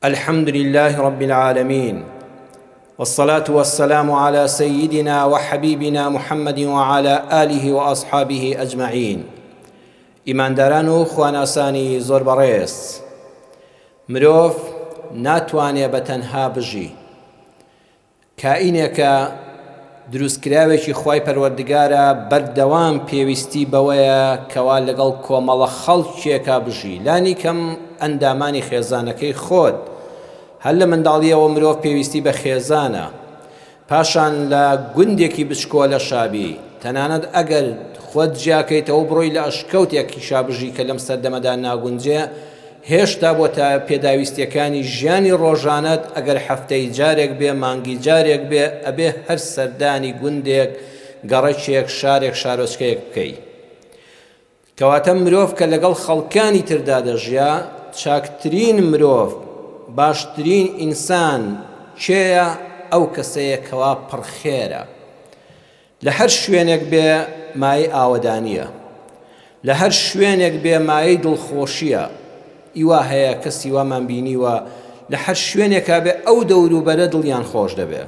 الحمد لله رب العالمين والصلاة والسلام على سيدنا وحبيبنا محمد وعلى آله وأصحابه أجمعين ئیمانداران و خواناسانی زۆر بەڕێز مرۆڤ ناتوانێ بە تەنها بژی کائینێکە دروستکراوێکی خوای پەروەردگارە بەردەوام پێویستی بەوەیە کەوا لەگەڵ کۆمەڵە خەڵکێکا بژی لانی کەم ئەندامانی خێزانەکەی خۆت هەر لە منداڵیەوە مرۆڤ پێویستی بە خێزانە پاشان لە گوندێکی بچکۆلە شابی تەنانەت ئەگەر خۆت جیاکەیتەوە بڕۆی لە ئەشکەوتێکیشا بژی کە لەم سەردەمەدا ناگونجێ هێشتا بۆ تا پێداویستیەکانی ژیانی ڕۆژانەت ئەگەر هەفتەی جارێک بێ مانگی جارێک بێ ئەبێ هەر سەردانی گوندێک گەڕەکێک شارێک شارۆچکەیەک بکەی کەواتە مرۆڤ کە لەگەڵ خەڵکانی تردا دەژیا چاکترین مرۆڤ باشترین ئینسان کێیە ئەو کەسەیە کەوا پڕخێرە لە هەر شوێنێک بێ مایەی ئاوەدانییە، لە هەر شوێنێک بێ مایەی دڵخۆشییە، ئی وا هەیە کەسی وامان بینیوە لە هەر شوێنێکا بێ ئەو دەوروبەرە دڵیان خۆش دەبێ.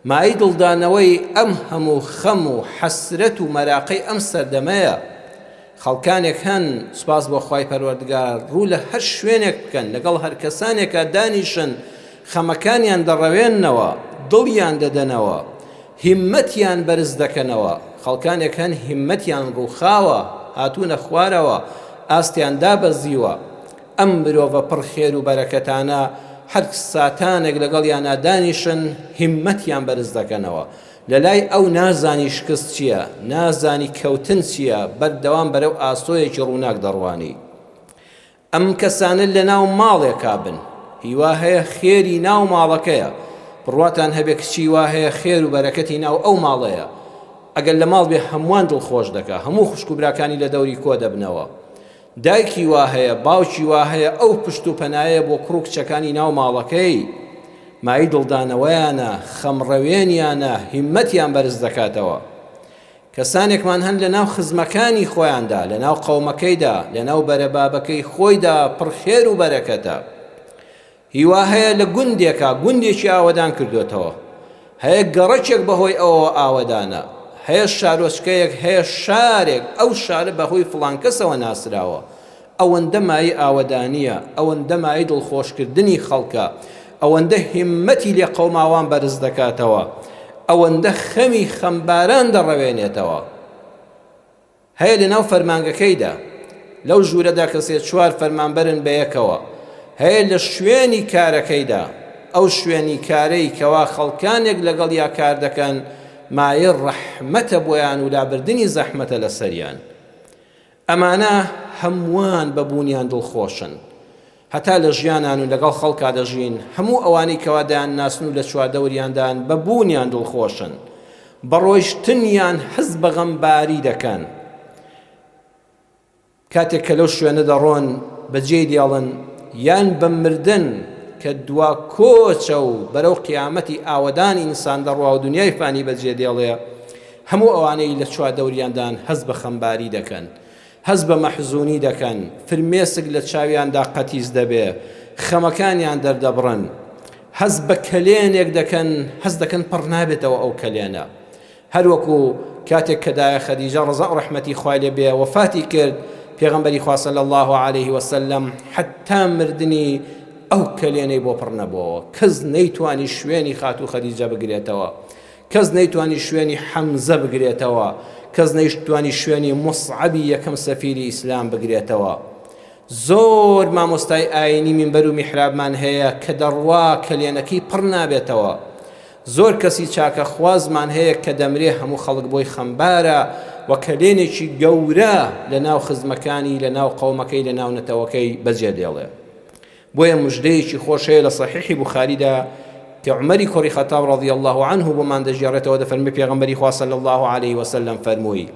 مایەی دڵدانەوەی ئەم هەموو خەم و حەسرەت و مەراقەی ئەم سەردەمەیە. خەڵکانێک هەن سوپاس بۆ خوای پەروەردگار ڕوو لە هەر شوێنێک بکەن لەگەڵ هەر کەسانێکا دانیشن خەمەکانیان دەڕەوێننەوە، دڵیان دەدەنەوە. هیممەتیان بەرز دەکەنەوە، خەڵکانێک هەن هیممەتیان ڕووخاوە، هاتوونە خوارەوە، ئاستیان دابەزیوە، ئەم مرۆڤە پڕ خێر و بەرەکەتانە هەر ساتانێک لەگەڵیانا دانیشن هیممەتیان بەرز دەکەنەوە، لەلای ئەو نازانی شکست چییە، نازانی کەوتن چییە، بەردەوام بەرەو ئاسۆیەکی ڕووناک دەڕوانی. ئەم کەسانە لەناو ماڵێکا بن هیوا هەیە خێری ناو ماڵەکەیە بڕواتان هەبێ کچی وا هەیە خێر و بەرەکەتی ناو ئەو ماڵەیە ئەگەر لە ماڵ بێ هەمووان دڵخۆش دەکا هەموو خوشک و براکانی لە دەوری کۆ دەبنەوە دایکی وا هەیە باوکی وا هەیە ئەو پشت و پەنایە بۆ کوڕ و کچەکانی ناو ماڵەکەی مای دڵدانەوەیانە خەمڕەوێنیانە هیمەتیان بەرز دەکاتەوە کەسانێکمان هەن لەناو خزمەکانی خۆیاندا، لەناو قەومەکەیدا، لەناو بەرەبابەکەی خۆیدا پڕ خێر و بەرەکەتە. هیوا هەیە لە گوندێکا گوندێکی ئاوەدان کردۆتەوە. هەیە گەڕەکێک بەهۆی ئەوەوە ئاوەدانە. هەیە شارۆچکەیەک، هەیە شارێک، ئەو شارە بەهۆی فڵان کەسەوە ناسراوە. ئەوەندە مایەی ئاوەدانییە، ئەوەندە مایەی دڵخۆشکردنی خەڵکە، ئەوەندە هیممەتی لێقەوماوان بەرز دەکاتەوە، ئەوەندە خەمی خەمباران دەڕەوێنێتەوە. هەیە لەناو فەرمانگەکەیدا، لەو ژوورەدا کە سێ چوار فەرمانبەرن بەیەکەوە، هەیە لە شوێنی کارەکەیدا، ئەو شوێنی کارەی کەوا خەڵکانێک لەگەڵیا کار دەکەن، مایەی ڕەحمەتە بۆیان و لابردنی زەحمەتە لەسەریان. ئەمانە هەمووان بە بوونیان دڵخۆشن. هەتا لە ژیانان و لەگەڵ خەڵکا دەژین، هەموو ئەوانەی کەوا دەیانناسن و لە چواردەوریاندان بە بوونیان دڵخۆشن. بە ڕۆیشتنیان هەست بە غەمباری دەکەن. کاتێک کە لەو شوێنە دەڕۆن بەجێی دێڵن یان بە مردن کە دوا کۆچە و بەرەو قیامەتی ئاوەدان ئینسان دەڕوا و دنیای فانی بەجێ دێڵێ، هەموو ئەوانەی لە چواردەوریاندان هەست بە خەمباری دەکەن، هەست بە مەحزونی دەکەن، فرمێسک لە چاویاندا قەتیس دەبێ، خەمەکانیان دەردەبڕن، هەست بە کەلێنێک دەکەن، هەست دەکەن پڕ نابێتەوە ئەو کەلێنە. هەروەکو کاتێک کە دایە خەدیجە ڕەزا و ڕەحمەتی خوای لێ بێ وەفاتی کرد، پێغەمبەری خوا صلی اللە علیه وسلم حەتا مردنی ئەو کەلێنەی بۆ پڕ نەبۆوە، کەس نەیتوانی شوێنی خاتوو خەدیجە بگرێتەوە. کەس نەیتوانی شوێنی حەمزە بگرێتەوە، کەس نەیشتوانی شوێنی موسعەبی یەکەم سەفیری ئیسلام بگرێتەوە. زۆر مامۆستای ئاینی مینبەر و میحرابمان هەیە کە دەڕوا کەلێنەکەی پڕ نابێتەوە. زۆر کەسی چاکەخوازمان هەیە کە دەمرێ هەموو خەڵک بۆی خەمبارە و کەلێنێکی گەورە لە ناو خزمەکانی، لە ناو قەومەکەی، لە ناو نەتەوەکەی بەجێ دێڵێ. بۆیە مژدەیەکی خۆش هەیە لە صحیحی بوخاریدا کە عومەری کوڕی خەتاب رضی الله عنه بۆمان دەگێڕێتەوە دەفەرمێ پێغەمبەری خوا صلی الله علیه وسلم فەرمووی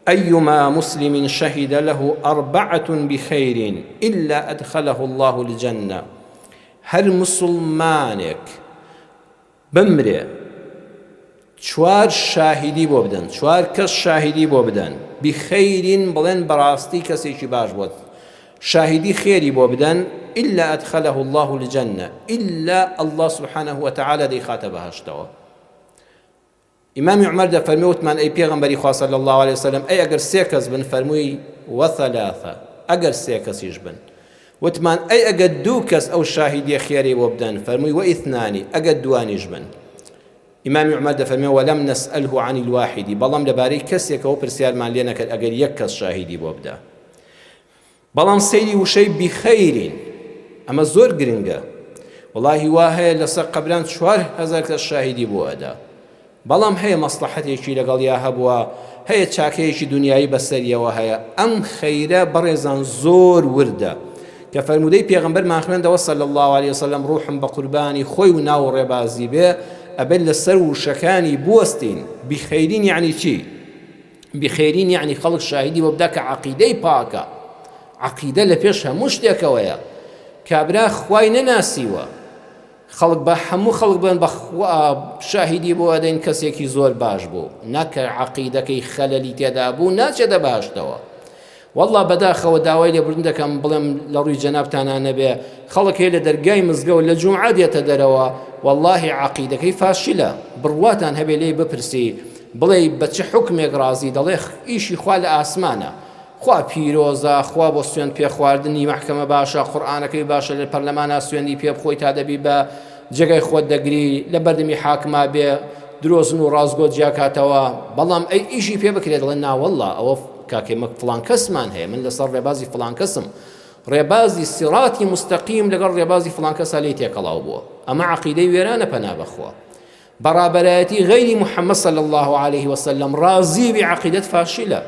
أيما مسلم شهد له أربعة بخير إلا أدخله الله الجنة هەر مسلمانێک بمرێ چوار شاهیدی بۆ بدەن چوار کەس شاهیدی بۆ بدەن بخەیرین بڵێن بەڕاستی کەسێکی باش بووە. شاهیدی خێری بۆ بدەن إلا أدخله الله الجنة إلا الله سبحانه وتعالى دەیخاتە بەهەشتەوە. ئیمامی عومەر دەفەرمێ وتمان ئەی پێغەمبەری خوا صلی اللە علیە وسلم ئەی ئەگەر سێ کەس بن فەرمووی وثلاثە ئەگەر سێ کەسیش بن وتمان ئەی ئەگەر دوو کەس ئەو شاهیدیە خێرەی بۆ بدەن فەرمووی وئیثنانی ئەگەر دوانیش بن ئیمامی عومەر دەفەرمێ ولم نسأله عن الواحد بەڵام لەبارەی کەسێکەوە پرسیارمان لێ نەکرد ئەگەر یەک کەس شاهیدی بۆ بدا بەڵام سەیری وشەی بخیرین ئەمە زۆر گرنگە وەڵاهی وا هەیە لەسەر قەبران 4000 کەس شاهیدی بۆ ئەدا بەڵام هەیە مەسڵەحەتێکی لەگەڵیا هەبووە هەیە چاکەیەکی دنیایی بەسەریەوە هەیە ئەم خەیرە بەڕێزان زۆر وردە کە فەرموودەی پێغەمبەرمان خوێندەوە صلی الله علیه وسلم ڕوحم بە قوربانی خۆی و ناو ڕێبازی بێ ئەبێت لەسەر وشەکانی بوەستین بخەیرین یعنی چی بخێرین یەعنی خەڵک شاهیدی بۆ بدا کە عەقیدەی پاکە عەقیدە لە پێش هەموو شتێکەوەیە کابرا خوای نەناسیوە خەڵک بە هەموو خەڵک بڵێن بەخوا شاهیدی بۆ ئەدەین کەسێکی زۆر باش بوو نەکە عەقیدەکەی خەلەلی تێدا بوو ناچێتە بەهەشتەوە وەڵا بەداخەوە داوای لێبوردن دەکەم بڵێم لە ڕووی جەنابتانا نەبێ خەڵک هەیە لە دەرگای مزگەوت لە جومعە دێتە دەرەوە وەڵاهی عەقیدەکەی فاشلە بڕواتان هەبێ لێی بپرسی بڵێی بە چ حوکمێک ڕازی دەڵێ ئیشی خوا لە ئاسمانە خوا پیرۆزە خوا بۆ سوێند پێخواردنی مەحکەمە باشە قورئانەکەی باشە لە پەرلەمانا سوێندی پێ بخۆی تا دەبی بە جێگای خۆت دەگری لە بەردەمی حاکما بێ درۆزن و ڕاستگۆ جیاکاتەوە بەڵام ئەی ئیشی پێ بکرێت دەڵێن ناوەڵڵا ئەوە کاکە مە فڵان کەسمان هەیە من لەسەر ڕێبازی فڵان کەسم ڕێبازی سیڕاتی مستەقیم لەگەڵ ڕێبازی فڵان کەسا لێی تێکەڵاو بووە ئەمە عەقیدەی وێرانە پەنا بەخوا بە ڕابەرایەتی غەیری محەممەد صلی الله علیه وسلم ڕازی بی عەقیدەت فاشلە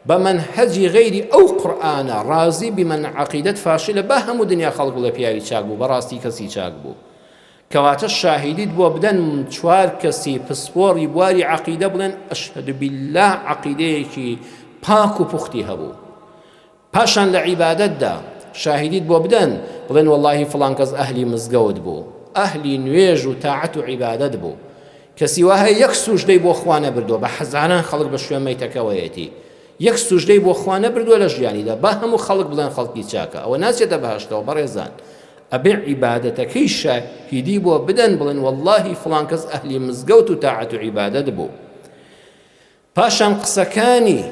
بە مەنهەجی غەیری ئەو قورئانە ڕازی بی من عەقیدەت فاشلە با هەموو دنیا خەڵک بڵێ پیاوی چاک بوو بەڕاستی کەسی چاک بوو کەواتە شاهیدیت بۆ بدەن چوار کەسی پسپۆڕی بواری عەقیدە بڵێن ئەشهەد باللە عەقیدەیەکی پاک و پوختی هەبوو پاشان لە عیبادەتدا شاهیدیت بۆ بدەن بڵێن وەڵاهی فڵان کەس ئەهلی مزگەوت بوو ئەهلی نوێژ و تاعەت و عیبادەت بوو کەسی وا هەیە یەک سوژدەی بۆ خوا نەبردووە بە هەزاران خەڵک بە شوێن مەیتەکەوەیەتی یەک سوژدەی بۆ خوا نەبردووە لە ژیانیدا با هەموو خەڵک بڵێن خەڵکی چاکە ئەوە ناچێتە بەهەشتەوە بەڕێزان ئەبێ عیبادەتەکەی شاهیدی بۆ بدەن بڵێن وەڵاهی فڵان کەس ئەهلی مزگەوت و تاعەت و عیبادەت بوو پاشان قسەکانی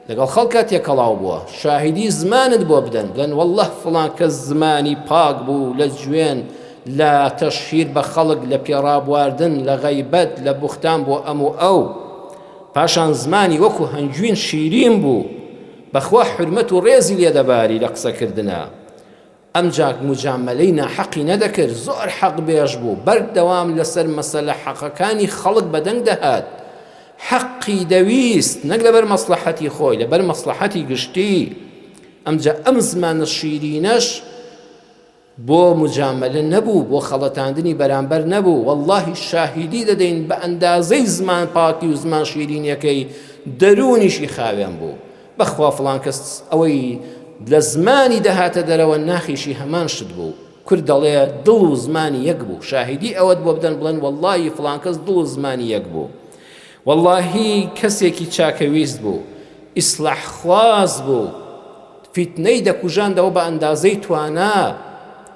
لەگەڵ خەڵکا تێکەڵاو بووە شاهیدی زمانت بۆ بدەن بڵێن واللە فڵان کەس زمانی پاک بوو لە جوێن لە تەشهیر بە خەڵک لە پێڕابواردن لە غەیبەت لە بوختان بۆ ئەم و ئەو پاشان زمانی وەکو هەنگوین شیرین بوو بەخوا حورمەت و ڕێزی لێ دەباری لە قسەکردنا ئەمجا موجامەلەی ناحەقی نەدەکرد، زۆر حەق بێژ بوو، بەردەوام لەسەر مەسەلە حەقەکانی خەڵک بەدەنگ دەهات، حەقی دەویست نەک لەبەر مەسڵەحەتی خۆی، لەبەر مەسڵەحەتی گشتی، ئەمجا ئەم زمانە شیرینەش بۆ موجامەلە نەبوو، بۆ خەڵەتاندنی بەرامبەر نەبوو، وەڵڵاهی شاهیدی دەدەین بە ئەندازەی زمان پاکی و زمان شیرینیەکەی دەروونیشی خاوێن بوو. بەخوا فڵان کەس ئەوەی لە زمانی دەهاتە دەرەوە ناخیشی هەمان شت بوو کورد دەڵێ دڵ و زمانی یەک بوو شاهیدی ئەوەت بۆ بدەن بڵێن وەڵڵاهی فڵان کەس دڵ و زمانی یەک بوو وەڵڵاهی کەسێکی چاکەویست بوو ئیسلاح خواز بوو فیتنەی دەکوژاندەوە بە ئەندازەی توانا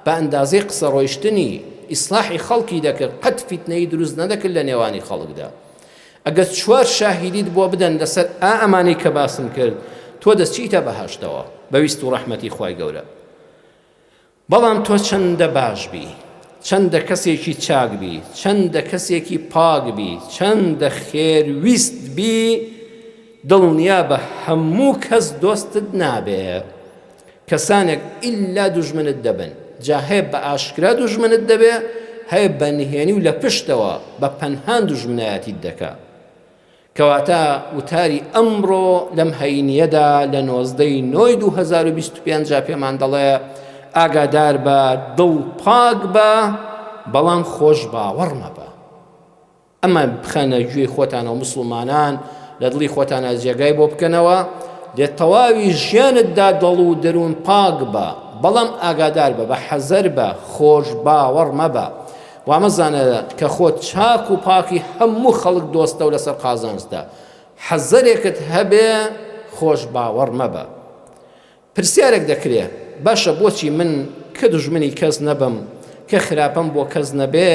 بە ئەندازەی قسە ڕۆیشتنی ئیسلاحی خەڵکی دەکرد قەت فیتنەی دروست نەدەکرد لە نێوانی خەڵکدا ئەگەر چوار شاهیدیت بۆ بدەن لەسەر ئا ئەمانەی کە باسم کرد تۆ دەچیتە بەهەشتەوە بە ویست و ڕەحمەتی خوای گەورە بەڵام تۆ چەندە باش بی چەندە کەسێکی چاک بی چەندە کەسێکی پاک بی چەندە خێر ویست بی دڵنیا بە هەموو کەس دۆستت نابێ کەسانێک ئیلا دوژمنت دەبن، جا هەیە بە ئاشکرا دوژمنت دەبێ، هەیە بە نهێنی و لە پشتەوە بە پەنهان دوژمنایەتیت دەکا. کەواتە وتاری ئەمڕۆ لەم هەینییەدا لە 19 ی نۆی 2025 پێمان دەڵێ ئاگادار بە، دڵ پاک بە، بەڵام خۆش باوەڕ مەبە. ئەمە بخەنە گوێی خۆتانەوە موسڵمانان لە دڵی خۆتانا جێگای بۆ بکەنەوە لە تەواوی ژیانتدا دڵ و دەروون پاک بە بەڵام ئاگادار بە بە حەزەر بە خۆش باوەڕ مەبە وامەزانە کە خۆت چاک و پاکی هەموو خەڵک دۆستە و لەسەر قازانجتە حەزەرێکت هەبێ خۆش باوەڕ مەبە. پرسیارێک دەکرێ، باشە بۆچی من کە دوژمنی کەس نەبم، کە خراپەم بۆ کەس نەبێ،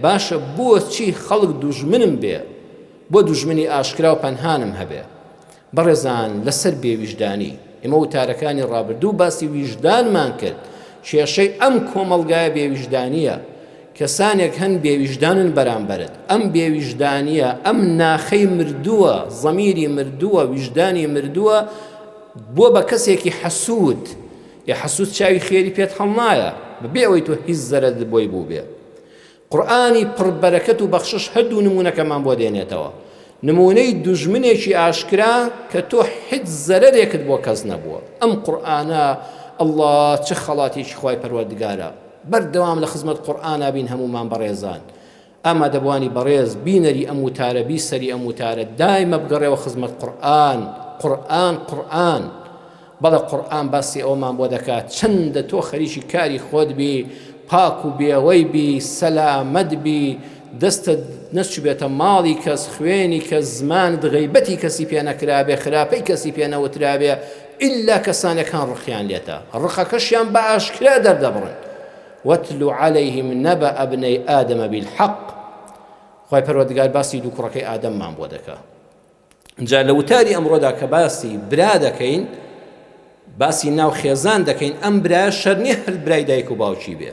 باشە بۆچی خەڵک دوژمنم بێ، بۆ دوژمنی ئاشکرا و پەنهانم هەبێ؟ بەڕێزان لەسەر بێویژدانی، ئێمە وتارەکانی ڕابردوو باسی ویژدانمان کرد، کێشەی ئەم کۆمەڵگایە بێویژدانییە، کەسانێک هەن بێویژدانن بەرامبەرت، ئەم بێویژدانییە، ئەم ناخەی مردووە، زەمیری مردووە، ویژدانی مردووە، بووە بە کەسێکی حەسوود، ئێ حەسوود چاوی خێری پێت هەڵنایە، بەبێ ئەوەی تۆ هیچ زەرەرت بۆی بووبێ. قورئانی پڕ بەرەکەت و بەخشش هەردوو نموونەکەمان بۆ دێنێتەوە. نموونەی دوژمنێکی ئاشکرا کە تۆ هیچ زەرەرێکت بۆ کەس نەبووە. ئەم قورئانە اللە چ خەڵاتێکی خوای پەروەردگارە. بەردەوام لە خزمەت قورئانا بین هەموومان بەڕێزان. ئامادەبوانی بەڕێز بینەری ئەم وتارە بیسەری ئەم وتارە دایمە بگەڕێوە خزمەت قورئان قورئان قورئان بەڵێ قورئان باسی ئەوەمان بۆ دەکات چەندە تۆ خەریکی کاری خۆت بی پاک و بێوەی بی سەلامەت بی دەستت نەچوبێتە ماڵی کەس خوێنی کەس زمانت غەیبەتی کەسی پێ نەکرابێ خراپەی کەسی پێ نەوترابێ ئیلا کەسانێک هەن ڕقیان لێتە ڕقەکەشیان بە ئاشکرا دەردەبڕن واتل علیهم نبأ ابنی آدم بالحق خوای پەروەردگار باسی دوو کوڕەکەی ئادەممان بۆ دەکا جا لە وتاری ئەمڕۆدا کە باسی برا دەکەین باسی ناو خێزان دەکەین ئەم برایە شەر نییە هەر برای دایک و باوکی بێ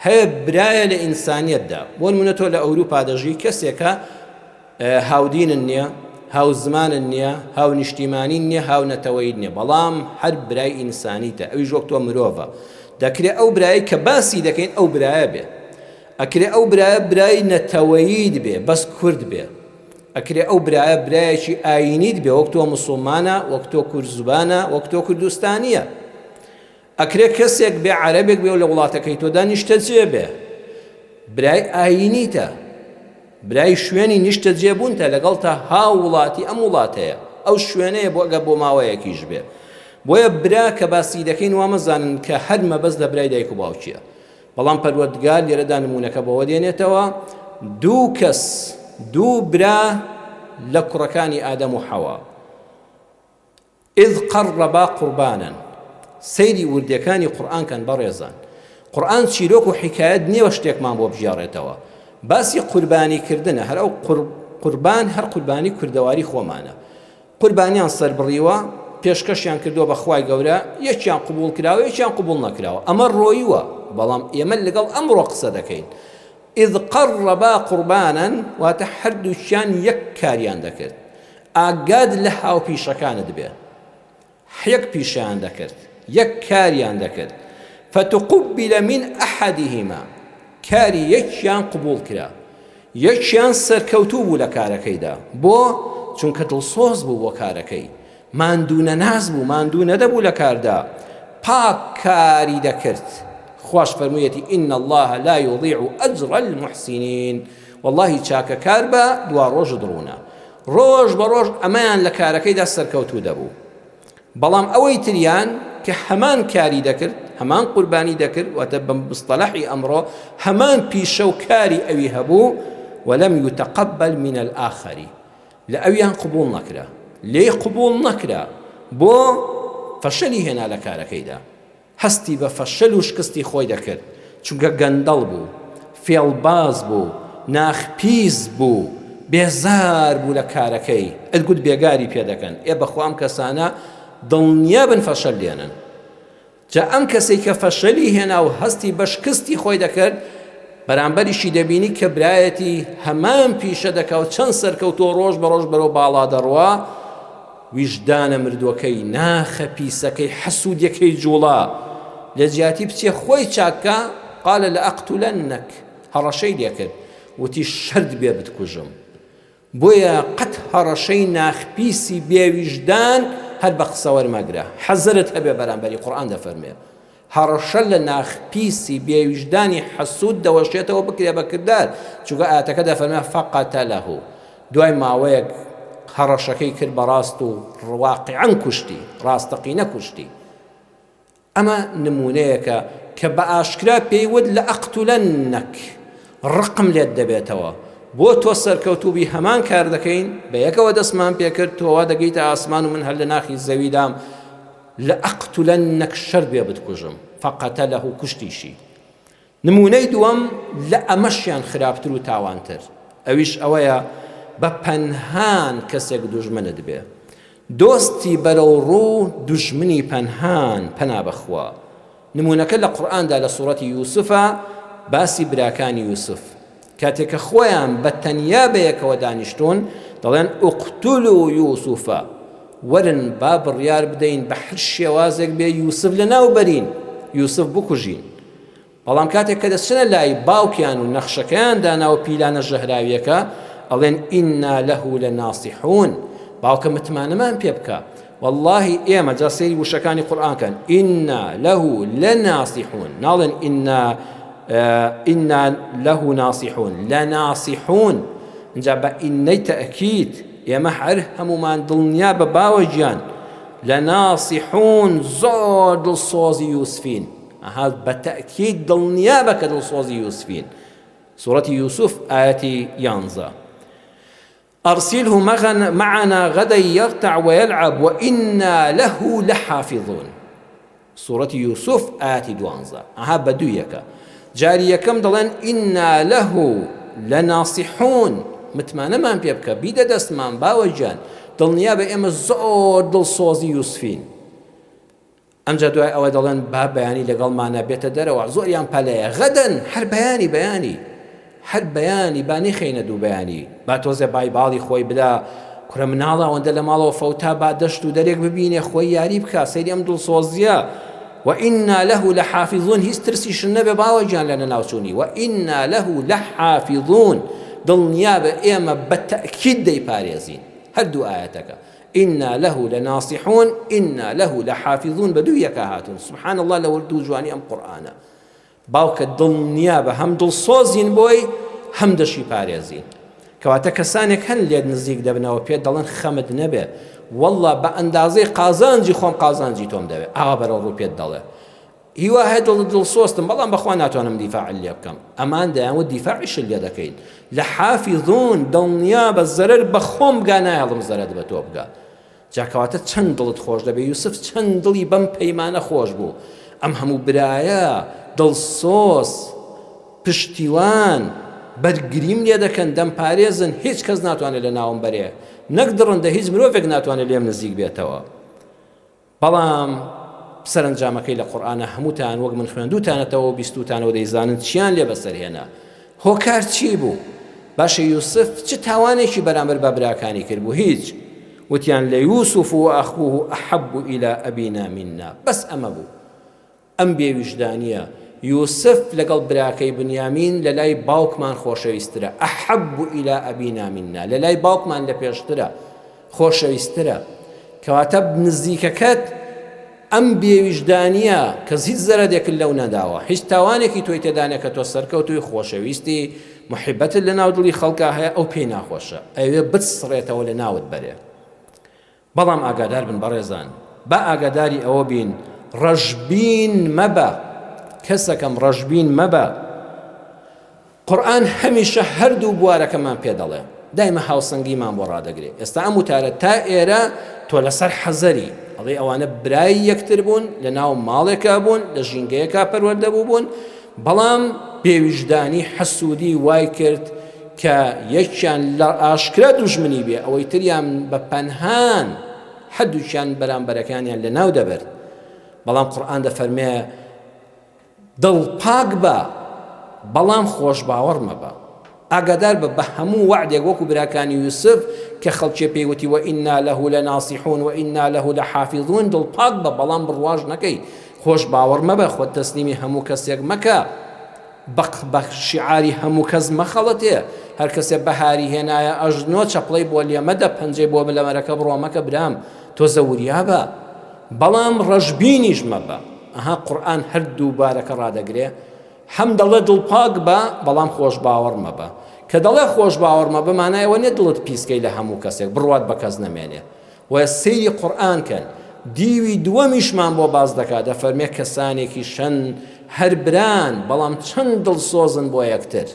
هەیە برایە لە ئینسانیەتدا بۆ نمونە تۆ لە ئەوروپا دەژی کەسێکە هاودینن نییە، هاوزمانن نییە، هاونیشتیمانین نییە، هاونەتەوەییت نییە، بەڵام هەر برای ئینسانیتە، ئەویش وەک تۆ مرۆڤە. دەکرێ ئەو برایەی کە باسی دەکەین ئەو برایە بێ. ئەکرێ ئەو برایە برای نەتەوەییت بێ، بەس کورد بێ. ئەکرێ ئەو برایە برایەکی ئایینیت بێ، وەک تۆ موسوڵمانە، وەک تۆ کوردزبانە، وەک تۆ کوردستانییە. ئەکرێ کەسێک بێ عەرەبێک بێ و لە وڵاتەکەی تۆدا نیشتەجێ بێ برای ئایینیتە برای شوێنی نیشتەجێ بوونتە لەگەڵتە هاو وڵاتی ئەم وڵاتەیە ئەو شوێنەیە بۆ ئەگە بۆ ماوەیەکیش بێ بۆیە برا کە باسی دەکەین وامەزانن کە هەر مەبەست لە برای دایک و باوکیە بەڵام پەروەردگار لێرەدا نمونەکە بەوە دێنێتەوە دوو کەس دوو برا لە کوڕەکانی ئادەم و حەوا اذ قربا قربانا سەیری وردیەکانی قورئان کەن بەڕێزان قورئان چیرۆک و حیکایەت نییە شتێکمان بۆ بگێڕێتەوە باسی قوربانی کردنە هەر ئەو قوربان هەر قوربانی کوردەواری خۆمانە قوربانیان سەربڕیوە پێشکەشیان کردووە بە خوای گەورە یەکیان قبوڵ کراوە یەکیان قبوڵ نەکراوە ئەمە ڕۆیوە بەڵام ئێمە لەگەڵ ئەمڕۆ قسە دەکەین اذ قربا قربانا واتە هەردووکیان یەک کاریان دەکرد ئاگات لە هاوپیشەکانت بێ یەک پیشەیان دەکرد یەک کاریان دەکرد فتقبل من احدهما کاری یەکیان قبوڵ کرا یەکیان سەرکەوتوو بوو لە کارەکەیدا بۆ چونکە دڵسۆز بوو بۆ کارەکەی ماندوو نەناس بوو ماندوو نەدەبوو لە کاردا پاک کاری دەکرد خواش فەرموویەتی ان الله لا یضیع اجر المحسنین واللهی چاکەکار بە دوا ڕۆژت ڕوونە ڕۆژ بە ڕۆژ ئەمەیان لە کارەکەیدا سەرکەوتوو دەبوو بەڵام ئەوەی تریان کە هەمان کاری دەکرد هەمان قوربانی دەکرد واتە بە مستەلەحی ئەمڕۆ هەمان پیشە و کاری ئەوی هەبوو ولم يتقبل من الآخر لە ئەویان قبوڵ نەکرا لێی قبوڵ نەکرا بۆ فەشەلی هێنا لە کارەکەیدا هەستی بە فەشەل و شکستی خۆی دەکرد، چونکە گەندەڵ بوو، فێڵباز بوو، ناخ پیس بوو، بێزار بوو لە کارەکەی، ئەتگوت بێگاری پێ دەکەن، ئێ بەخوا ئەم کەسانە دڵنیابن فەشەل دێنن. جا ئەم کەسەی کە فەشەلی هێنا و هەستی بە شکستی خۆی دەکرد، بەرامبەریشی دەبینی کە برایەتی هەمان پیشە دەکا و چەند سەرکەوتووە ڕۆژ بە ڕۆژ بەرەو باڵا دەڕوا، ویژدانە مردووەکەی، ناخە پیسەکەی، حەسوودیەکەی جووڵا، لە جیاتی بچێ خۆی چاک کا، قال لأقتلنک، هەڕەشەی لێکرد، وتی شەرت بێ بتکوژم. بۆیە قەت هەڕەشەی ناخ پیسی بێ ویژدان هەر بە قسە وەرمەگرە، حەزەرت هەبێ بەرامبەری، قورئان دەفەرموێ، هەڕەشە لە ناخ پیسی بێ ویژدانی حەسوود دەوەشێتەوە بکرێ بە کردار، چونکە ئایەتەکە دەفەرموێ، فقتله، دوای ماوەیەک هەڕەشەکەی کرد بە ڕاست و واقیعەن کوشتی، ڕاستەقینە کوشتی. ئەمە نموونەیەکە کە بە ئاشکرا پێی وت لەئەقتولەنەک، ڕقم لێت دەبێتەوە، بۆ تۆ سەرکەوتوو بی هەمان کار دەکەین، بە یەکەوە دەستمان پێکرد، تۆ وا دەگەیتە ئاسمان و من هەر لە ناخی زەویدام. لأقتلنک شەرت بێ بتکوژم، فقتله کوشتیشی. نموونەی دووەم لە ئەمەشیان خراپتر و تاوانتر، ئەویش ئەوەیە بە پەنهان کەسێک دوژمنت بێ. دۆستی بەرەو ڕوو دوژمنی پەنهان، پەنا بەخوا. نموونەکە لە قورئاندا لە سوڕەتی یوسفە باسی براکانی یوسف کاتێک کە خۆیان بە تەنیا بەیەکەوە دانیشتوون دەڵێن اقتلوا یوسف وەرن با بڕیار بدەین بە هەر شێوازێک بێ یوسف لەناو بەرین یوسف بکوژین بەڵام کاتێک کە دەچنە لای باوکیان و نەخشەکەیان دانا و پیلانە ژەهراویەکە ئەڵێن ئینا لەه لەناصحون باوکە متمانەمان پێ بکە وەڵاهی ئێمە جا سەیری وشەکانی قورئان کەن ئینا لەه لەناصحون ناڵێن ئینا ئینا لەه ناصحون لەناصحون اینجا بە ئینەی تەئکید ئێمە هەر هەمومان دڵنیا بە باوە گیان لەناصحون زۆر دڵسۆزی یوسفین ئەها بە تەئکید دڵنیا بە کە دڵسۆزی یوسفین سورەتی یوسف ئایەتی یانزە ارسله معنا غدا يرتع ويلعب وإنا له لحافظون سورەتی یوسف ئاتی دوانزە ئەها بە دوو یەکە جاری یەکەم دەڵێن ئینا له لەناصحون متمانەمان پێ بکە بیدە دەستمان باوە گیان دڵنیا بە ئێمە زۆر دڵسۆزی یوسفین ئەمجا دوای ئەوە دەڵێن با بەیانی لەگەڵمانا بێتە دەرەوە زۆریان پەلەیە غەدەن هەر بەیانی بەیانی هەر بەیانی با نەیخەینە دوو بەیانی با تۆزێ بای باڵی خۆی بدا کورە مناڵە ئەوەندە لە ماڵەوە فەوتا با دەشت و دەرێک ببینێ خۆی یاری بکا سەیری ئەم دڵسۆزیە وإنا له لحافظون هیچ ترسیشن نەبێ باوە گیان لە لەناوچوونی وإنا له لحافظون دڵنیابە ئێمە بە تەئکید دەیپارێزین هەردوو ئایەتەکە انا له لناصحون انا له لحافظون بە دوو یەکا هاتوون سبحان اللە لە ورد و جوانی ئەم قورئانە باوکە دڵنیابە هەم دڵسۆزین بۆی هەم دەشی پارێزین کەواتە کەسانێک هەن لێت نزیک دەبنەوە پێت دەڵێن خەمت نەبێ والله بە ئەندازەی قازانجی خۆم قازانجی تۆم دەوێ ئاوا بەرەو ڕوو پێت دەڵێ هیوا هەیە دڵ دڵسۆزتم بەڵام بەخوا ناتوانم دیفاعت لێ بکەم ئەمان دەیان وت دیفاعیشت لێ دەکەین لە حافظون دڵنیا بە زەرەر بە خۆم بگا نایەڵم زەرەر بە تۆ بگا جا کەواتە چەند دڵت خۆش دەبێ یوسف چەند دڵی بەم پەیمانە خۆش بوو ئەم هەموو برایە دڵسۆز پشتیوان بەرگریم لێ دەکەن دەمپارێزن هیچ کەس ناتوانێت لە ناوم بەرێ نەک دڕندە هیچ مرۆڤێک ناتوانێت لێم نزیک بێتەوە بەڵام سەرەنجامەکەی لە قورئانا هەمووتان وەک من خوێندووتانەتەوە و بیستووتانەوە دەیزانن چیان لێ بەسەر هێنا هۆکار چی بوو باشە یوسف چ تاوانێکی بەرامبەر بە براکانی کرد بوو هیچ وتیان لە یوسف و ئەخوه ئەحب إلى أبينا منا بەس ئەمە بوو ئەم بێویژدانییە، یوسف لەگەڵ براکەی بنیامین لەلای باوکمان خۆشەویسترە، احب الی ابینا منا، لەلای باوکمان لەپێشترە، خۆشەویسترە. کەواتە نزیکەکەت ئەم بێویژدانییە کە هیچ زەرەرێکت لەو نەداوە، هیچ تاوانێکی تۆی تێدا نیە کە تۆ سەرکەوتووی، خۆشەویستی، موحیبەتت لەناو دڵی خەڵکا هەیە، ئەو پێی ناخۆشە، ئەیەوێ بتسڕێتەوە لەناوت بەرێ. بەڵام ئاگادار بن بەڕێزان با ئاگاداری ئەوە بین ڕەشبین مەبە کەسەکەم ڕەشبین مەبە قورئان هەمیشە هەردوو بوارەکەمان پێ دەڵێ دایمە هاوسەنگیمان بۆ ڕادەگرێ ئێستا ئەم وتارە تا ئێرە تۆ لەسەر حەزەری ئەڵێ ئەوانە برای یەکتر بوون لە ناو ماڵێکا بوون لە ژینگەیەکا پەروەردە بوو بوون بەڵام بێویژدانی حەسوودی وای کرد کە یەکیان لە ئاشکرا دوژمنی بێ ئەوەی تریان بە پەنهان هەردووکیان بەرامبەرەکانیان لە ناو دەبرد بەڵام قورئان دەفەرمێ دڵ پاک بە بەڵام خۆش باوەڕ مەبە ئاگادار بە بە هەموو وەعدێک وەکو براکانی یوسف کە خەڵکێ پێی وتی وئینا لە لەناصحون وئینا لە لەحافظون دڵ پاک بە بەڵام بڕواش نەکەی خۆش باوەڕ مەبە خۆت تەسلیمی هەموو کەسێک مەکە بەق بە شیعاری هەموو کەس مەخەڵەتێ، هەر کەسێ بەهاری هێنایە ئەژنۆ چەپڵەی بۆ لێ مەدە پەنجەی بۆ لەمەرەکە بڕۆ مەکە برام تۆزە وریا بە بەڵام ڕەشبینیش مەبە ئەها قورئان هەردوو بارەکە ڕادەگرێ هەم دەڵێ دڵپاک بە بەڵام خۆش باوەڕ مەبە کە دەڵێ خۆش باوەڕ مەبە مانای ئەوە نیە دڵت پیسکەی لە هەموو کەسێک بڕوات بە کەس نەمێنێ وە سەیری قورئان کەن دیوی دووەمیشمان بۆ باس دەکات دەفەرمێ کەسانێکیش هەن هەر بران بەڵام چەند دڵسۆزن بۆ یەکتر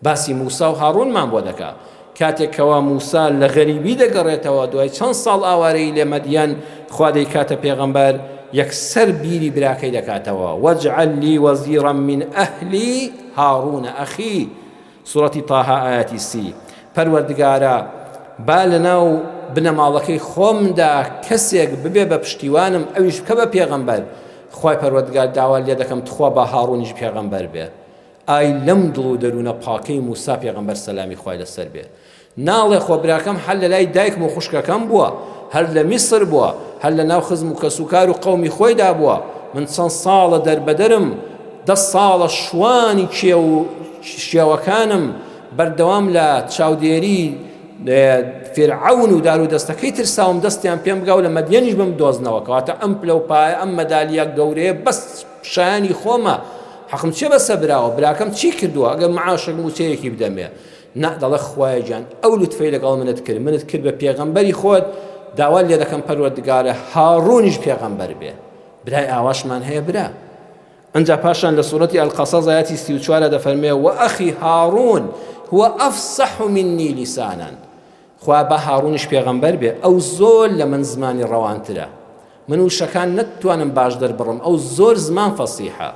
باسی موسا و هاڕونمان بۆ دەکا. کاتێک کەوا موسا لە غەریبی دەگەڕێتەوە دوای چەند ساڵ ئاوارەیی لە مەدیەن خوا دەیکاتە پێغەمبەر یەکسەر بیری براکەی دەکاتەوە واجعل لی وەزیرا من ئەهلی هاڕون ئەخی سورەتی تاها ئایەتی سی پەروەردگارا با لەناو بنەماڵەکەی خۆمدا کەسێک ببێ بە پشتیوانم ئەویش بکە بە پێغەمبەر خوای پەروەردگار داوا لێ دەکەم تخوا با هاڕونیش پێغەمبەر بێ ئای لەم دڵ و دەروونە پاکەی موسا پێغەمبەر سەلامی خوای لەسەر بێ ناڵێ خۆ براکەم هەر لە لای دایکم و خوشکەکەم بووە هەر لە میسر بووە هەر لە ناو خزم و کەسوکار و قەومی خۆیدا بووە من چەند ساڵە دەربەدەرم دە ساڵە شوانی کێو و شێوەکانم بەردەوام لە چاودێری فیرعەون و دار و دەستەکەی ترساوم دەستیان پێم بگا و لە مەدیەنیش بم دۆزنەوە کەواتە ئەم پلە و پایە ئەم مەدالیە گەورەیە بەس شایانی خۆمە حەقم چیە بەسە براوە براکەم چی کردووە ئەگەر معاشێک موچەیەکی بدەمێ نا دەڵێ خوایە گیان ئەو لوتفەی لەگەڵ منت کرد منت کرد بە پێغەمبەری خۆت داوا لێ دەکەم پەروەردگارە هاڕونیش پێغەمبەر بێ برای ئاواشمان هەیە برا ئەنجا پاشان لە سوورەتی القصص ئاەتی 34 دەفەرمێ وأخي هارون هو أفصح مني لسانا خوا با هاڕونیش پێغەمبەر بێ ئەو زۆر لە من زمانی ڕەوانترە من وشەکان نەتوانم باش دەربڕم ئەو زۆر زمان فەسیحە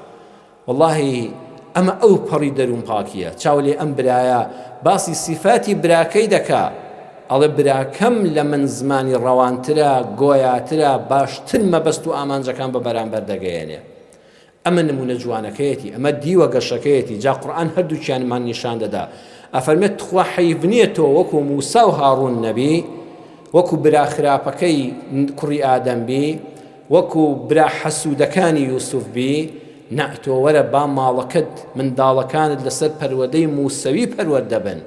وەڵاهی ئەمە ئەو پەڕی دەروون پاکیە چاو لێ ئەم برایە باسی سیفاتی براکەی دەکا ئەڵێ براکەم لە من زمانی ڕەوانترە گۆیاترە باشتر مەبەست و ئامانجەکان بە بەرامبەر دەگەیەنێ ئەمە نمونە جوانەکەیەتی ئەمە دیوە گەشەکەیەتی جا قورئان هەردووکیانمان نیشان دەدا ئەفەرمێت تخوا حەیف نییە تۆ وەکو موسا و هاڕون نەبی وەکو برا خراپەکەی کوڕی ئادەم بی وەکو برا حەسوودەکانی یوسف بی نا تۆ وەرە با ماڵەکەت منداڵەکانت لەسەر پەروەدەی موسەوی پەروەردە بن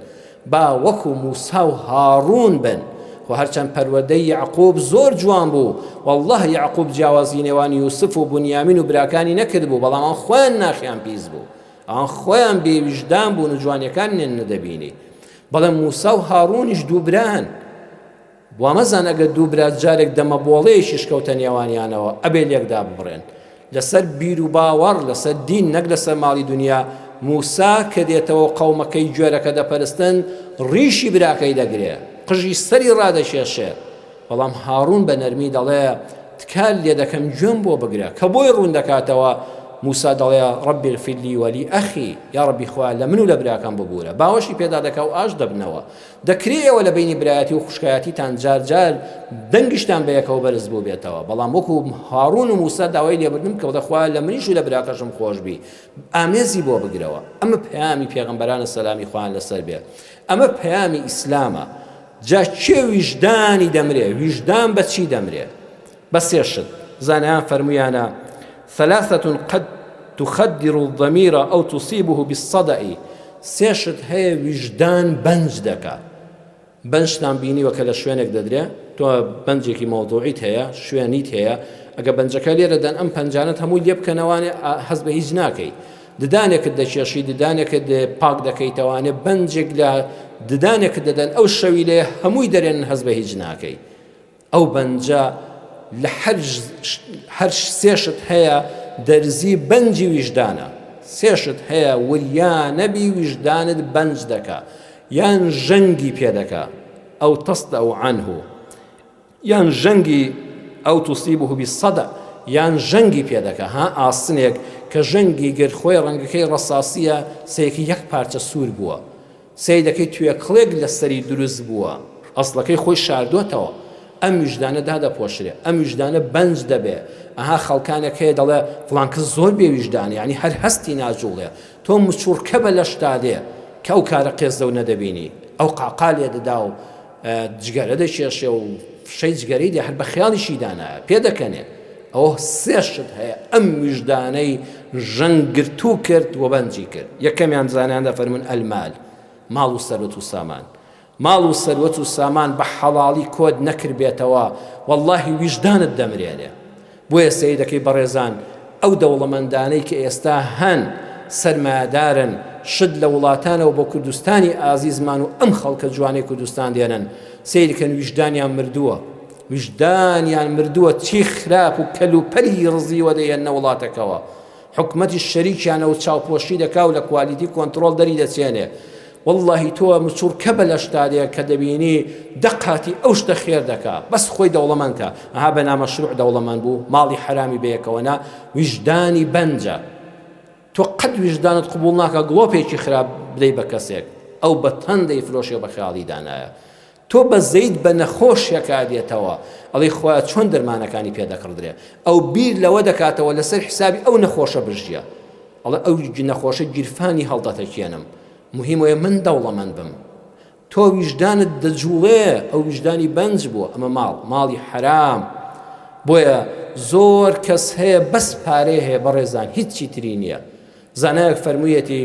با وەکو موسا و هاڕون بن خۆ هەرچەند پەروەردەی یەعقوب زۆر جوان بوو واللە یەعقوب جیاوازی نێوان یوسف و بنیامین و براکانی نەکردبوو بەڵام ئەوان خۆیان ناخیان پیس بوو ئەوان خۆیان بێویژدان بوون و جوانیەکانیان نەدەبینی بەڵێ موسا و هاڕونیش دوو بران وامەزان ئەگەر دوو برا جارێک دەمەبۆڵەیەکیش کەوتە نێوانیانەوە ئەبێ لێک داببڕێن لەسەر بیر و باوەڕ لەسەر دین نەک لەسەر ماڵی دنیا موسا کە دێتەوە قەومەکەی گوێرەکە دەپەرستن ڕیشی براکەی دەگرێ قژی سەری ڕادەکێشێ بەڵام هاڕون بە نەرمی دەڵێ تکات لێ دەکەم گوێم بۆ بگرە کە بۆی ڕوون دەکاتەوە موسا دەڵێ رب اغفر لي ولي أخي یا ڕەبی خوا لە من و لە براکەم ببوورە باوەشی پێدا دەکا و ئاش دەبنەوە دەکرێ ئێوە لە بەینی برایەتی و خوشکایەتیتان جار جار دەنگیشتان بە یەکەوە بەرز بووبێتەوە، بەڵام وەکو هاڕوون و موسا داوای لێبوردن بکە بڵێ خوایە لە منیش و لە براکەشم خۆش بی، ئامێزی بۆ بگرەوە. ئەمە پەیامی پێغەمبەرانە سەلامی خوایان لەسەر بێ. ئەمە پەیامی ئیسلامە. جا کێ ویژدانی دەمرێ؟ ویژدان بە چی دەمرێ؟ بە سێ شت. زانایان فەرموویانە، ثلاثة قد تخدر الضمیر او تصیبه بالصدأ، سێ شت هەیە ویژدان بەنج دەکا. بەنجتان بینیوە کە لە شوێنێک دەدرێ، تۆ بەنجێکی مەوضوعیت هەیە، شوێنیت هەیە، ئەگە بەنجەکە لێرە دەن ئەم پەنجانەت هەمووی لێ بکەنەوانێ هەست بە هیچ ناکەی. ددانێکت دەکێشی، ددانێکت پاک دەکەیتەوانێ، بەنجێک لە ددانێکت دەدەن ئەو شەویلەیە هەمووی دەرێنن هەست بە هیچ ناکەی. ئەو بەنجە لە هەر سێ شت هەیە دەرزی بەنجی ویژدانە سێ شت هەیە وریا نەبی ویژدانت بەنج دەکا یان ژەنگی پێ دەکا ئەو تصدأ عنه یان ژەنگی ئەو تصیبه بالصدأ یان ژەنگی پێ دەکا ها ئاسنێک کە ژەنگی گرت خۆی ڕەنگەکەی ڕەساسیە سێکی یەک پارچە سوور بووە سەیرەکەی توێکڵێک لەسەری دروست بووە ئەسڵەکەی خۆی شاردۆتەوە ئەم ویژدانە دادەپۆشرێ ئەم ویژدانە بەنج دەبێ ئەها خەڵکانێک هەیە دەڵێ فڵان کەس زۆر بێ ویژدانە یعنی هەر هەستی ناجوڵێ تۆ مچوڕکە بە لەشتا دێ کە ئەو کارە قێزەو نەدەبینی ئەو قاقا لێ دەدا و جگەرە دەکێشێ و فشەی جگەرەی دێ هەر بە خیاڵیشی دانایە پێ دەکەنێ ئەوە سێ شت هەیە ئەم ویژدانەی ژەنگ گرتوو کرد و بەنجی کرد یەکەمیان زانایان دەفەرموون المال ماڵ و سەروەت و سامان ماڵ و سەروەت و سامان بە حەڵاڵی کۆت نەکردبێتەوە وەڵڵاهی ویژدانت دەمرێنێ بۆیە سەیر دەکەی بەڕێزان ئەو دەوڵەمەندانەی کە ئێستا هەن سەرمایەدارن شت لە وڵاتانەوە بۆ کوردستانی ئازیزمان و ئەم خەڵکە جوانەی کوردستان دێنن سەیرکەن ویژدانیان مردووە ویژدانیان مردووە چی خراپ و کەلوپەلی ڕزیوە دەیەنە وڵاتەکەوە حکومەتی شەریکیانە و چاوپۆشی دەکا و لە quality control دەری دەچێنێ. وەڵڵاهی تۆ مچوڕکە بە لەشتا دێ کە دەبینی دە قاتی ئەو شتە خێر دەکا بەس خۆی دەوڵەمەند کە ئەها بە نامەشروع دەوڵەمەند بوو ماڵی حەرامی بەیەکەوە نا ویژدانی بەنجە تۆ قەت ویژدانت قبوڵ ناکە گڵۆپێکی خراپ بدەی بە کەسێک ئەو بە تەن دەیفرۆشێ بە خەیاڵی دانایە تۆ بەزەیت بە نەخۆشیەکە دێتەوە ئەڵێی خوایە چۆن دەرمانەکانی پێ دەکڕدرێ ئەو بیر لەوە دەکاتەوە لەسەر حسابی ئەو نەخۆشە بژیە ئەڵێ ئەو نەخۆشە گیرفانی هەڵدەتەکێنم مهم وەیە من دەوڵەمەند بم تۆ ویژدانت دەجوڵێ ئەو ویژدانی بەنج بووە ئەمە ماڵ ماڵی حەرام بۆیە زۆر کەس هەیە بەس پارەی هەیە بەڕێزان هیچی تری نییە زانایەک فەرموویەتی،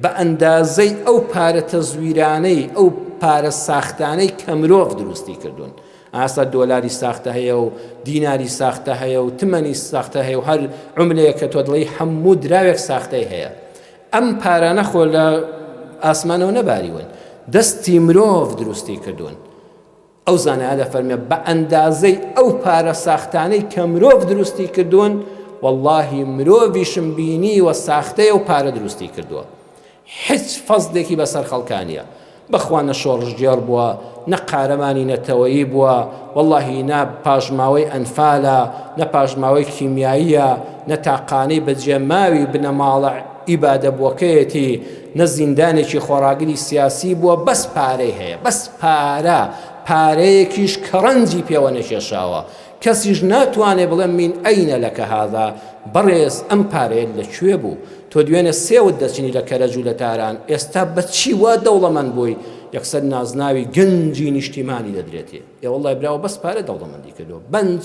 بە ئەندازەی ئەو پارە تەزویرانەی، ئەو پارە ساختانەی کە مرۆڤ دروستی کردوون. ئاستا دۆلاری ساختە هەیە و دیناری ساختە هەیە و تمەنی ساختە هەیە و هەر عوملەیەک کە تۆ دەڵێی هەموو دراوێک ساختەی هەیە. ئەم پارانە خۆ لە ئاسمانەوە نەباریون، دەستی مرۆڤ دروستی کردوون. ئەو زانایە دەفەرمێ بە ئەندازەی ئەو پارە ساختانەی کە مرۆڤ دروستی کردوون واللهی مرۆڤیشم بینیوە ساختەیە و پارە دروستی کردووە هیچ فەزلێکی بەسەر خەڵکانیە بەخوا نە شۆڕشگێڕ بووە نە قارەمانی نەتەوەیی بووە واللهی نا پاشماوەی ئەنفالە نە پاشماوەی کیمیاییە نە تاقانەی بەجێماوی بنەماڵە ئیبادەبووەکەیەتی نە زیندانێکی خۆڕاگری سیاسی بووە بەس پارەی هەیە بەس پارە پارەیەکیش کە ڕەنجی پێوە نەکێشاوە کەسیش ناتوانێ بڵێ من ئەینە لەکە هذا بەڕێز ئەم پارەیەت لە کوێ بوو تۆ دوێنێ سێوت دەچنی لە کەرەج و لە تاران ئێستا بە چی وا دەوڵەمەند بووی یەکسەر نازناوی گەنجی نیشتیمانی دەدرێتێ ئێ وەڵای براوە بەس پارە دەوڵەمەندی کردووە بەنج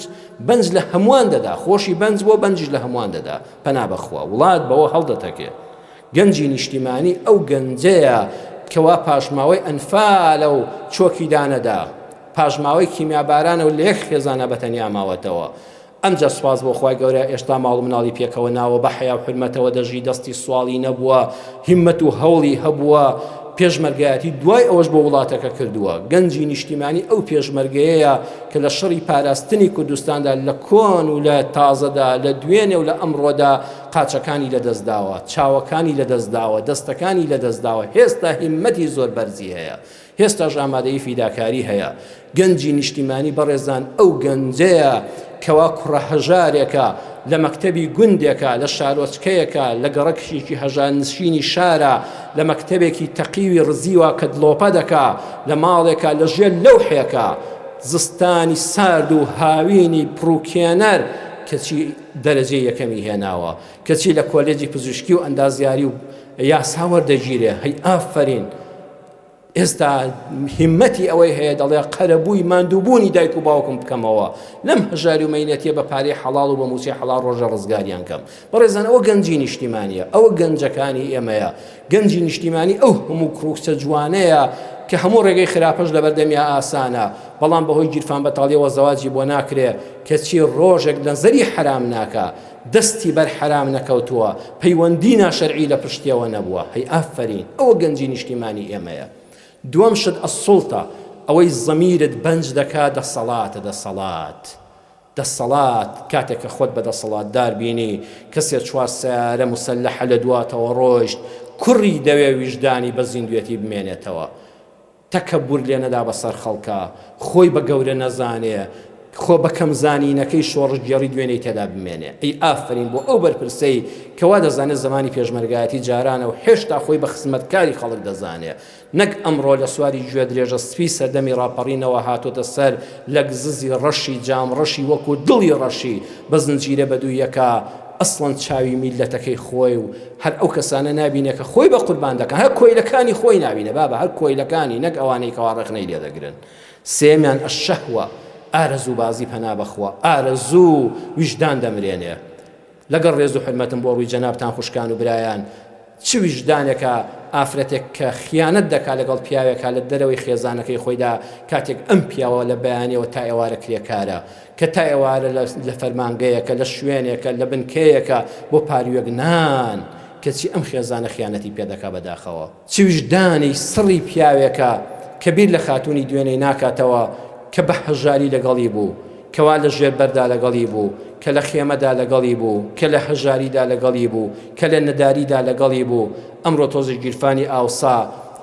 بەنج لە هەمووان دەدا خۆشی بەنج بۆ بەنجیش لە هەمووان دەدا پەنا بەخوا وڵات بەوە هەڵدەتەکێ گەنجی نیشتیمانی ئەو گەنجەیە کەوا پاشماوەی ئەنفالە و چۆکی دانەدا پاشماوەی کیمیابارانە و لە یەک خێزانە بەتەنیا ماوەتەوە ئەمجا سوپاس بۆ خوای گەورە ئێشتا ماڵ و مناڵی پێکەوە ناوە بە حەیا و حورمەتەوە دەژی دەستی سواڵی نەبووە هیمەت و هەوڵی هەبووە پێشمەرگایەتی دوای ئەوەش بۆ وڵاتەکە کردووە گەنجی نیشتیمانی ئەو پێشمەرگەیەیە کە لە شەڕی پاراستنی کوردستاندا لە کۆن و لە تازەدا لە دوێنێ و لە ئەمڕۆدا قاچەکانی لەدەستداوە چاوەکانی لەدەستداوە دەستەکانی لەدەستداوە هێستا هیمەتی زۆر بەرزی هەیە هێستاش ئامادەیی فیداکاری هەیە. گەنجی نیشتیمانی بەڕێزان ئەو گەنجەیە کەوا کوڕە هەژارێکە لە مەکتەبی گوندێکە لە شارۆچکەیەکە لە گەڕەکێکی هەژارنشینی شارە لە مەکتەبێکی تەقیوی ڕزیوە کە دڵۆپە دەکا لە ماڵێکە لە ژێر لەوحێکە زستانی سارد و هاوینی پڕوکێنەر کەچی دەرەجەی یەکەمی هێناوە کەچی لە کۆلێجی پزیشکی و ئەندازیاری و یاسا وەردەگیرێ هەی ئافەرین ئێستا هیمەتی ئەوەی هەیە دەڵێ قەرەبووی ماندووبوونی دایک و باوکم بکەمەوە لەم هەژاری و مەینەتیە بە پارەی حەڵاڵ و بە مووچەی حەڵاڵ ڕۆژە ڕزگاریان کەم بەڕێزان ئەوە گەنجی نیشتیمانیە ئەوە گەنجەکانی ئێمەیە گەنجی نیشتیمانی ئەو هەموو کوڕ و کچە جوانەیە کە هەموو ڕێگەی خراپەش لەبەردەمیا ئاسانە بەڵام بەهۆی گیرفان بەتاڵیەوە زەواجی بۆ ناکرێ کەچی ڕۆژێک نەزەری حەرام ناکا دەستی بەر حەرام نەکەوتووە، پەیوەندی ناشەرعی لە پشتیەوە نەبووە، هەی ئافەرین، ئەوە گەنجی نیشتیمانی ئێمەیە. دووەم شت السلطە، ئەوەی زەمیرت بەنج دەکا دەسەڵاتە، دەسەڵات، دەسەڵات، کاتێک کە خۆت بە دەسەڵاتدار بینی، کەسێ چوار سەیارە موسەلەحە لە دواتەوە ڕۆیشت، کوڕی دەوێ ویژدانی بە زیندوێتی بمێنێتەوە. تەکەبور لێنەدا بەسەر خەڵکا، خۆی بە گەورە نەزانێ، خۆ بە کەم زانینەکەی شۆڕشگێڕی دوێنێی تێدا بمێنێ. ئەی ئافەرین بۆ ئەو بەرپرسەی کە وا دەزانێ زەمانی پێشمەرگایەتی جارانە و هێشتا خۆی بە خزمەتکاری خەڵک دەزانێ. نەک ئەمڕۆ لە سواری گوێدرێژە سپی سەردەمی ڕاپەڕینەوە هاتۆتە سەر لەگززی ڕەشی جام ڕەشی وەکو دڵی ڕەشی بە زنجیرە بەدووی یەکا ئەسڵەن چاوی میللەتەکەی خۆی و هەر ئەو کەسانە نابینێ کە خۆی بە قوربان دەکەن هەر کۆیلەکانی خۆی نابینێ بابە هەر کۆیلەکانی نەک ئەوانەی کەوا ڕەخنەی لێ دەگرن سێمیان الشهوە ئارەزوو بازی پەنا بەخوا ئارەزوو ویژدان دەمرێنێ لەگەڵ ڕێز و حورمەتم بۆ ڕووی جەنابتان خوشکان و برایان چ ویژدانێکە ئافرەتێک کە خیانەت دەکات لەگەڵ پیاوێکا لە دەرەوەی خێزانەکەی خۆیدا کاتێک ئەم پیاوە لە بەیانیەوە تا ئێوارە کرێکارە کە تا ئێوارە لە فەرمانگەیەکە لە شوێنێکە لە بنکەیەکە بۆ پارویەک نان کەچی ئەم خێزانە خیانەتی پێ دەکا بەداخەوە. چ ویژدانی سڕی پیاوێکە کە بیر لە خاتوونی دوێنێی ناکاتەوە کە بە هەژاری لەگەڵی بوو، کەوا لە ژێر بەردا لەگەڵی بوو، کە لە خێمەدا لەگەڵی بوو، کە لە هەژاریدا لەگەڵی بوو، کە لە نەداریدا لەگەڵی بوو، ئەمڕۆ تۆزێک گیرفانی ئاوسا.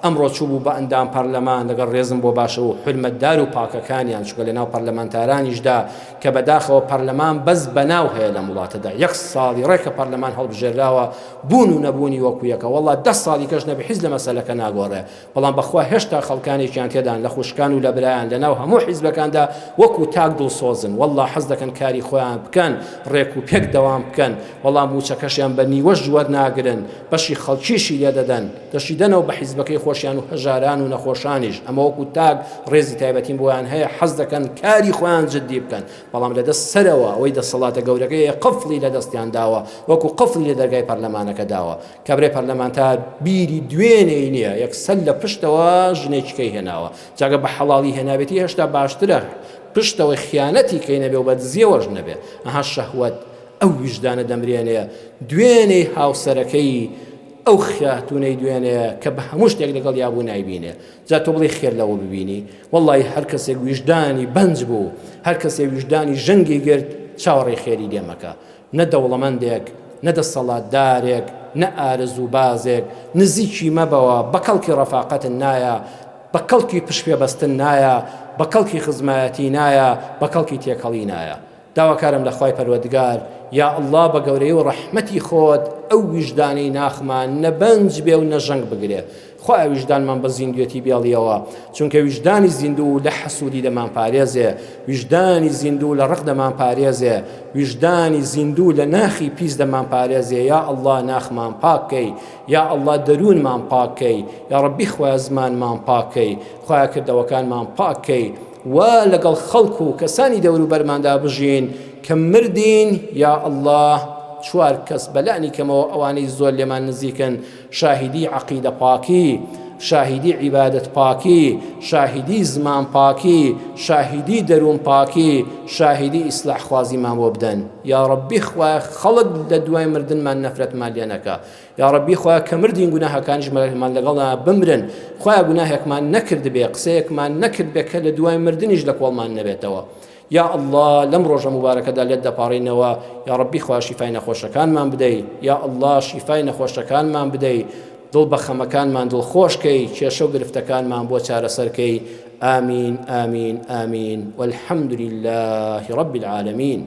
ئەمڕۆ چوو بوو بە ئەندام پەرلەمان لەگەڵ ڕێزم بۆ باشە و حورمەتدار و پاکەکانیان چونکە لەناو پەرلەمانتارانیشدا کە بەداخەوە پەرلەمان بەس بەناو هەیە لەم وڵاتەدا یەک ساڵی ڕێکە پەرلەمان هەڵبژێراوە بوون و نەبوونی وەکو یەکە وەڵا دە ساڵی کەش نەبێ حیز لە مەسەلەکە ناگۆڕێ بەڵام بەخوا هێشتا خەڵکانێکیان تێدان لە خوشکان و لە برایان لەناو هەموو حیزبەکاندا وەکو تاک دڵسۆزن وەڵا حەز دەکەن کاری خۆیان بکەن ڕێک و پێک دەوام بکەن وەڵا موچەکەشیان بە نیوەش وەرناگرن بەشی خەڵکیشی لێ دەدەن دەشیدەنەوە بە حیزبەکەی خۆشیان و هەژاران و نەخۆشانیش ئەمە وەکو تاک ڕێزی تایبەتیم بۆیان هەیە حەز دەکەن کاری خۆیان جدی بکەن بەڵام لە دەست سەرەوە ئەوەی دەسەڵاتە گەورەکەی قفڵی لە دەستیان داوە وەکو قفڵی لە دەرگای پەرلەمانەکە داوە کابرای پەرلەمانتار بیری دوێنێی نییە یەکسەر لە پشتەوە ژنێکی کەی هێناوە جاگە بە حەڵاڵی هێنابێتی هێشتا باشترە پشتەوەی خیانەتی کەی نەبێ و بە دزیەوەش نەبێ ئەها شەهوەت ئەو ویژدانە دەمرێنێ دوێنێی هاوسەرەکەی ئەو خاتونەی دوێنێ کە بە هەموو شتێک لەگەڵ یابوو نایبینێ جا تۆ بڵێ خێر لەوە ببینی وەڵی هەر کەسێک ویژدانی بەنج بوو هەر کەسێ ویژدانی ژەنگی گرت چاوەڕێی خێری لێمەکە نە دەوڵەمەندێک، نە دەسەڵاتدارێک، نە ئارەزووبازێک، نزیکی مەبەوە، بە کەڵکی ڕەفاقەتت نایە، بە کەڵکی پشتپێبەستن نایە، بە کەڵکی خزمایەتی نایە، بە کەڵکی تێکەڵی نایە. داواکارم لە خوای پەروەردگار، یا اللە بە گەورەیی و ڕەحمەتی خۆت ئەو ویژدانەی ناخمان نە بەنج بێ و نە ژەنگ بگرێ، خوایە ویژدانمان بە زیندوێتی بێڵیەوە چونکە ویژدانی زیندوو لە حەسوودی دەمانپارێزێ ویژدانی زیندوو لە ڕق دەمانپارێزێ ویژدانی زیندوو لە ناخی پیس دەمانپارێزێ یا ئەڵڵا ناخمان پاک کەی یا ئەڵڵا دەروونمان پاک کەی یا ڕەبی خوایە زمانمان پاک کەی خوایە کردەوەکانمان پاک کەی وا لەگەڵ خەڵک و کەسانی دەوروبەرماندا بژین کە مردین یا ئەڵڵا چوار کەس بەلانی کەمەوە ئەوانەی زۆر لێمان نزیکن شاهیدی عەقیدە پاکی، شاهیدی عیبادەت پاکی، شاهیدی زمان پاکی، شاهیدی دەروون پاکی، شاهیدی ئیسلاح خوازیمان بۆ بدەن. یاڕەبی خوایە خەڵک لە دوای مردنمان نەفرەتمان لێ نەکا. یاڕەبی خوایە کە مردین گوناهەکانیشمان لەگەڵا بمرن. خوایە گوناهێکمان نەکردبێ، قسەیەکمان نەکردبێ کە لە دوای مردنیش لە کۆڵمان نەبێتەوە. یا اللە لەم ڕۆژە موبارەکەدا لێت دەپاڕێینەوە یا ڕەبی خوا شیفای نەخۆشەکانمان بدەی یا اللە شیفای نەخۆشەکانمان بدەی دڵ بە خەمەکانمان دڵخۆش کەی کێشە و گرفتەکانمان بۆ چارەسەر کەی ئامین ئامین ئامین والحمد لله رب العالمین.